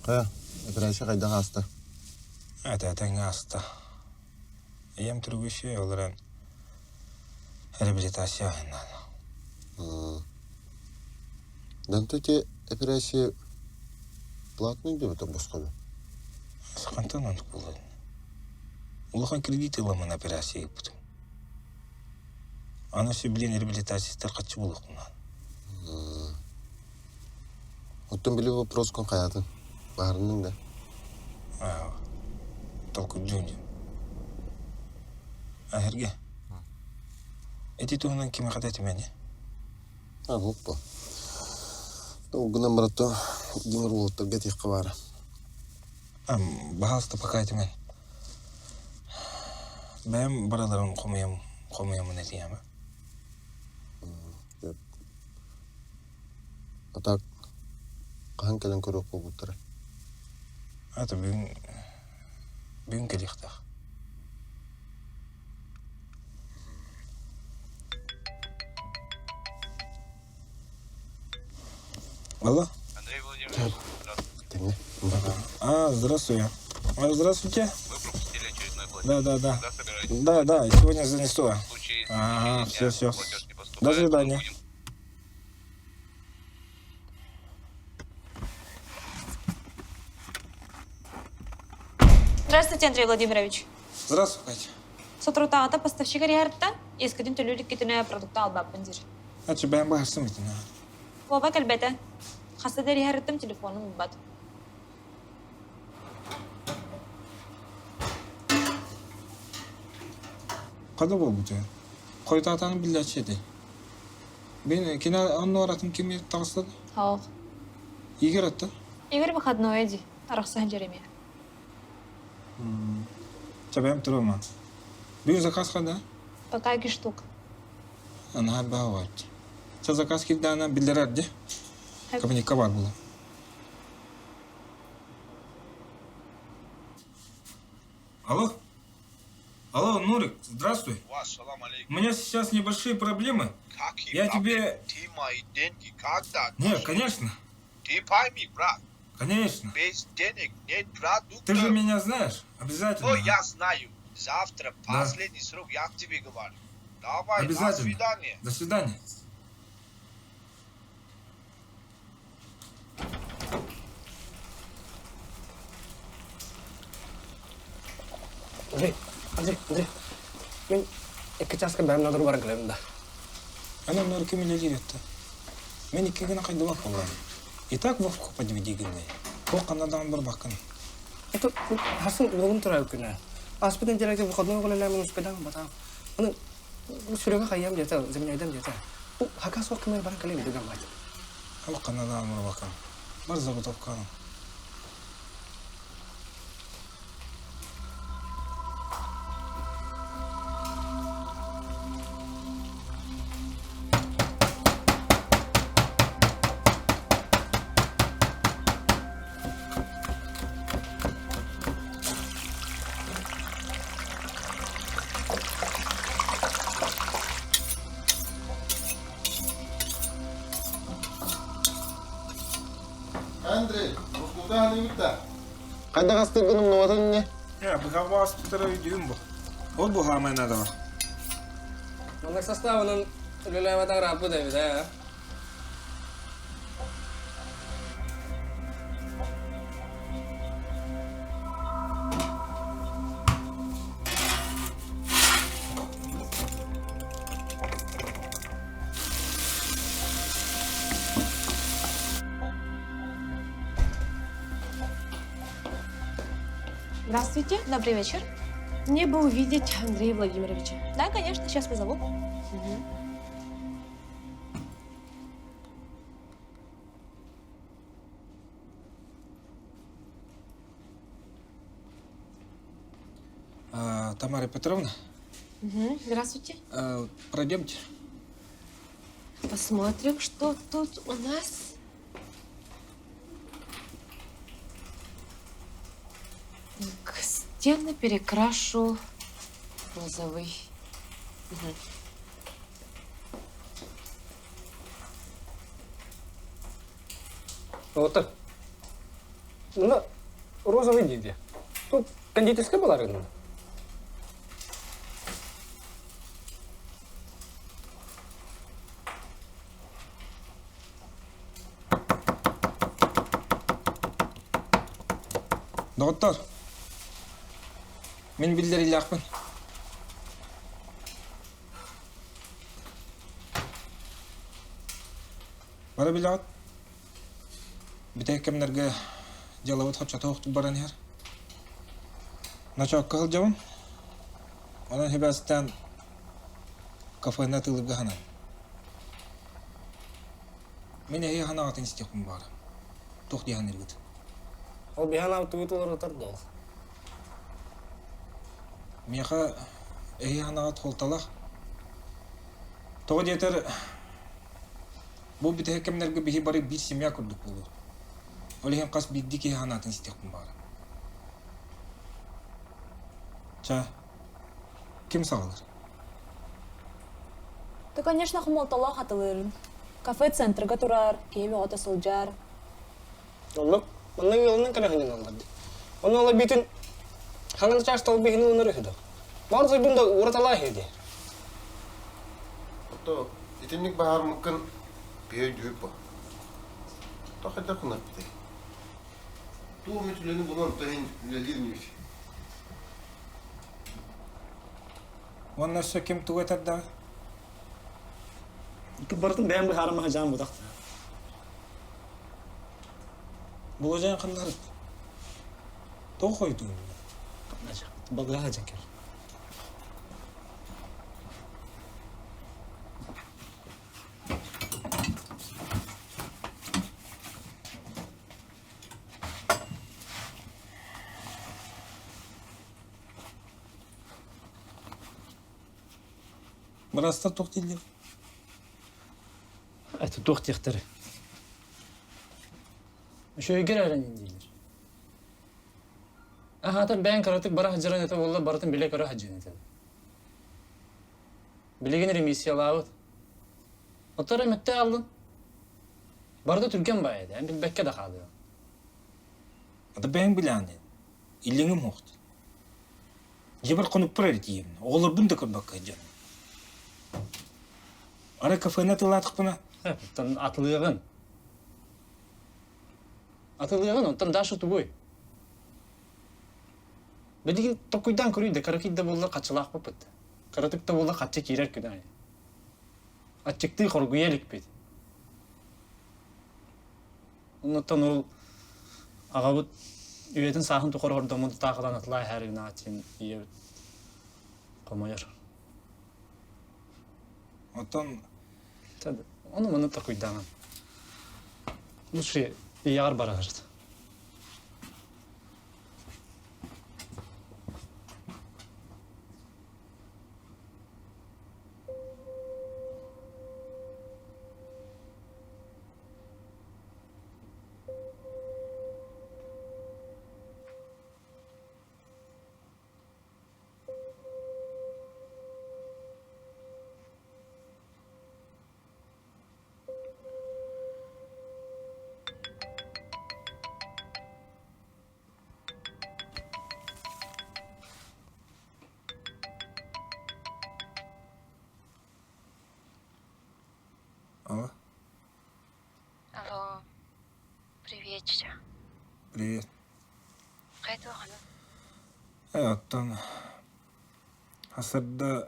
Хайа, операция хайдах ааста? Это этэҥҥэ ааста. Ийэм туругу үчүгэй, ол эрэн реабилитация наада. Дантэ ити операция платный диэбитэ босхо дуо? Хантан оннук буолуой? Улахан кредит ыламмын операция ыыппытым. Аны өссө билин реабилитациятыгар харчы булуохпун наада. Оттон били вопроскун хайаатын? Баһарынныҥ да? Толкуйдуун диэн. Эһэргэ. Ити туһунан кимиэхэ да этимэни. А, оппа. Ол гынан баран Димир уолаттарга этиэххэ баара. Баһаалыста пока этимэн. Бэйэм барыларын хомуйам, хомуйаммын этиэм. А так хаһан кэлэн көрүөх буолбуттара? Это бүгүн бүгүн кэлиэхтээх. Алло? Андрей Владимирович, здравствуйте. А, здравствуй. А, здравствуйте. Вы пропустили очередной платеж. Да, да, да. Когда собираетесь? Да, да, сегодня занесу. В случае, если в Ага, течение все, дня все. платеж не До поступает, мы свидания. будем Здравствуйте, Андрей Владимирович. Здравствуй, Катя. Соторутааҕыта поставщик эрийэртэ, иэскитин төлүү иликкитинэ продукта албаппын диир. Ачы бэйэм быһарсым итинэ. Вова кэлбэтэ. Хаста да эрийэртим телефонун ылбат. Хада буолбута. Хойутаатаҕын биллээччи этэ. Бин кини онно атын кими таҕыстан? Суох. Игорь атта? Игорь выходной дии. Арахсыһан Джеремия. Чабэм турума. Бүгүн заказ хада? Пока икки штук. Наһаа баҕа Ча заказ кирдээнэ биллэрэр ди. Кабинетка бар була. Алло? Алло, Нурик, здравствуй. Вас, салам У алейкум. меня сейчас небольшие проблемы. Какие Я проблемы? тебе... Ты мои деньги когда Не, дашь? конечно, Ты пойми, брат, конечно. без денег нет Ты же продуктов. меня знаешь, Но обязательно. я знаю, завтра Да. последний срок, я тебе говорю. Давай, до Обязательно. свидания. До свидания. Андрей, Андрей, Андрей. Мин икки чааска бэйэм надыр баран кэлэбин да. Ана Нурик ким үлэлиир этэ. Мин икки гына хайдыбат буоллаҕым. И так Вовку подведи гыннай. Туох ханна даҕаны барбаккын. Это хасын уолум турар күнэ. Ааспыт нэдиэлэгэ выходной үлэлээмин успедаан батаам. Аны сүрэҕэ хайыам диэтэ, заменяйдам диэтэ. Бу хака суох кэмэр баран кэлиэм диэн баайдым. Туох ханна даҕаны барбаккын. Бар заготовкаҕын. Андрей, устуутаан ыйбыт Хайдах астыыргын умнубатын ини? Э, быһаҕа ааспыттара өйдүүм бу. Ол бу хаамай наадалар. Маннык составынан үлэлээбэтэх ырааппыт эбит ээ. Здравствуйте. Добрый вечер. Мне бы увидеть Андрея Владимировича. Да, конечно, сейчас позову. А, Тамара Петровна, Мгм. Здравствуйте. а, пройдемте. Посмотрим, что тут у нас. Так, стены перекрашу розовый. Мгм. Оҕоттор. Мына розовый диде. Тут кондитерская была рынок. Доҕоттор, мин биллэриилээхпин. Бары билэҕит, бүтэһик кэмнэргэ дьыалабыт хоччотоохтук баран иһэр. Ночоокко сылдьабын. Онон сибээстээн кафены атыылыырга сананым. Мин эһиги санааҕытын истиэхпин баҕарам. Туох дии саныыргыт? Ол биһан аптыбыт уларытар дуо? Миэхэ эһиги санааҕыт суолталаах. Тоҕо диэтэр, бу бүтэһик кэмнэргэ биһи бары биир семья курдук буолуо. Ол иһин хас биирдии киһи санаатын истиэхпин баҕарам. Чэ, ким саҕалыыр? Ты, конечно, хомолтолоох атылыырын. Кафе центрга турар, киһи бөҕөтө сылдьар. Оннук. Манна ыалынан кэлэ сылдьан аллар дии. Онно ала биитин хаҥан чаас толбиһини ылынар үһү да. Баар сойдун да ураталаа үһү дии. Ото итинник баһаармыккын биһи өйдүүр бо. Тоҕо хайдах гынарбытый? Туу эмит үлэни булан онто иһин үлэлиир инибит. Уонна өссө ким тугу этэр даҕа? Барытын бэйэм быһаарым аһадьаан бутах. Болодьаан ханнарыт? Тоҕо хойутуҥ? Балыга дьэн кэл. Быраастар туох дииллэр? Это туох диэхтэрэ. Үчүгэйгэр эрэнин дииллэр. Аһаатар бэйэҥ кыратык бара сылдьарын этэ буолла барытын билэ-көрө сылдьыан этэ. Билигин ремиссиялаабыт. Оттон эмэтте аллын. Барыта түргэн баайа эн билбэккэ да хаалыаҥ. Ата бэйэҥ билэҕин диэн. Иллэҥим суох диэн. Дьиэбэр хонукпар эрэ тиийэбин. Оҕолорбун да көрбөккө сылдьабын. Арай кафены атыылаатахпына Оттон атылыаҕын. Атылыаҕын, оттон Даша тугуй? Билигин токуйдаан көрүй да, кыракый да буоллар хаччылаахпыт. Кыратык да буоллар хаччы киирэр күн аайы. Аччыктыы хоргуйа иликпит. Оннуттан ол аҕабыт үйэтин сааһын тухары хордоммут таахалаан атылаа иһээри гынааччын ийэбит хомойор. Оттон Ону маны такуйдаан. Лучше ийэҕэр бараҕырыт. Алло. Алло, привет, чича. Привет. Хайдах Оттон Сарда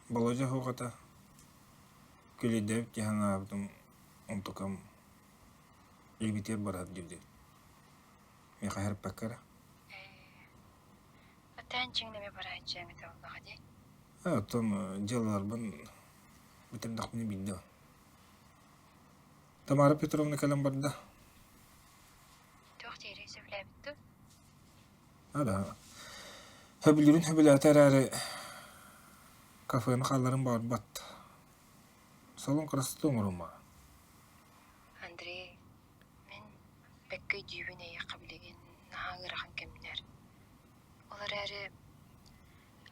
Болуодьа суох этэ, күлүйдэбит дии санаабытым, онтукам илиибитигэр барар диэбит Миэхэ иһэрпэккэ эрэ. Атаан чиҥнэми барааччыаҥ этэ буоллаҕа дии. Оттон дьыалаларбын бүтэрдэхпинэ биирдэ. Тамара Петровна кэлэн барда. Туох диэри сөбүлээбит дуу? Да. Сөбүлүүрүн сөбүлээтэ эрээри, кафены хаалларын баҕарбат. Салон красоты оҥорума. Андрей, мин бэккэ өйдүүбүн эйиэхэ билигин наһаа ыарахан кэмнэр. Ол эрээри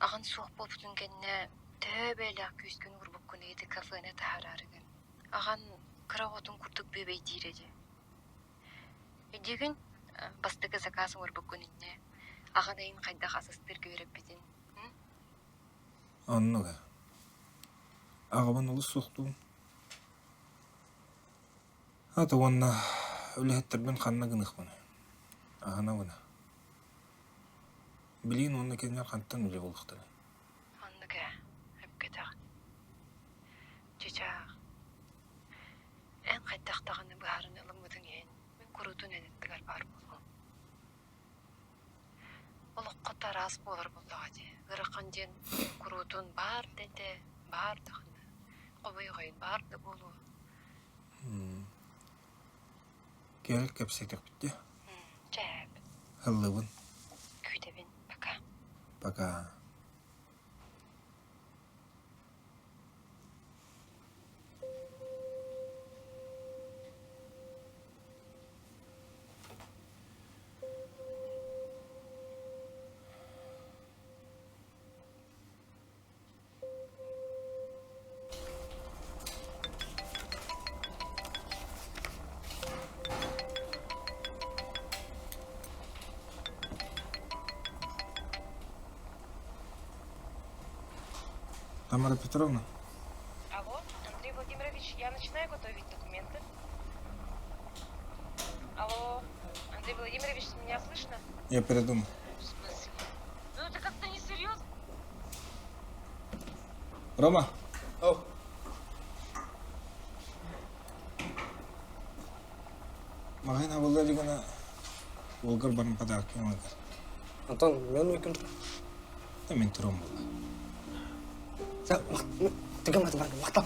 аҕын суох буолбутун кэннэ төһө бэйэлээх күүскүн уурбуккун ити кафены таһаараарыгын. Аҕан кыра оҕотун курдук бүөбэйдиирэ дии. Өйдүүгүн? Бастакы заказ оҥорбуккун инньэ. Аҕан ыйын хайдах ас астыырга үөрэппитин. Оннуга. Аҕабын олус суохтуум. Ата уонна үлэһиттэрбин ханна гыныахпыный? Аһынабына. Билигин уонна кинилэр хантан үлэ булуохтарай? Оннук ээ, өпкөтөх. Чычаах, эн хайдах даҕаны быһааран ылыммытыҥ иһин, мин куруутун эн аттыгар баар буолуом. Олоххо да араас буолар буоллаҕа дии. Ыарахан диэн куруутун баар да этэ, баар даҕаны, хобойоҕойун баар да буолуо. Кэл кэпсэтиэхпит дии. Чээп. Ыллыбын. Күүтэбин. Пока. Пока. Тамара Петровна. Алло, Андрей Владимирович, я начинаю готовить документы. Алло, Андрей Владимирович, меня слышно? Я передумал. В смысле? Ну это как-то несерьезно. Рома. О. Маҕаһыын абылла илигинэ уолгар баран подарка оҥоргор. Антон, мен уйкун Да мин турум буолла. Тыгын маты бар, мактал.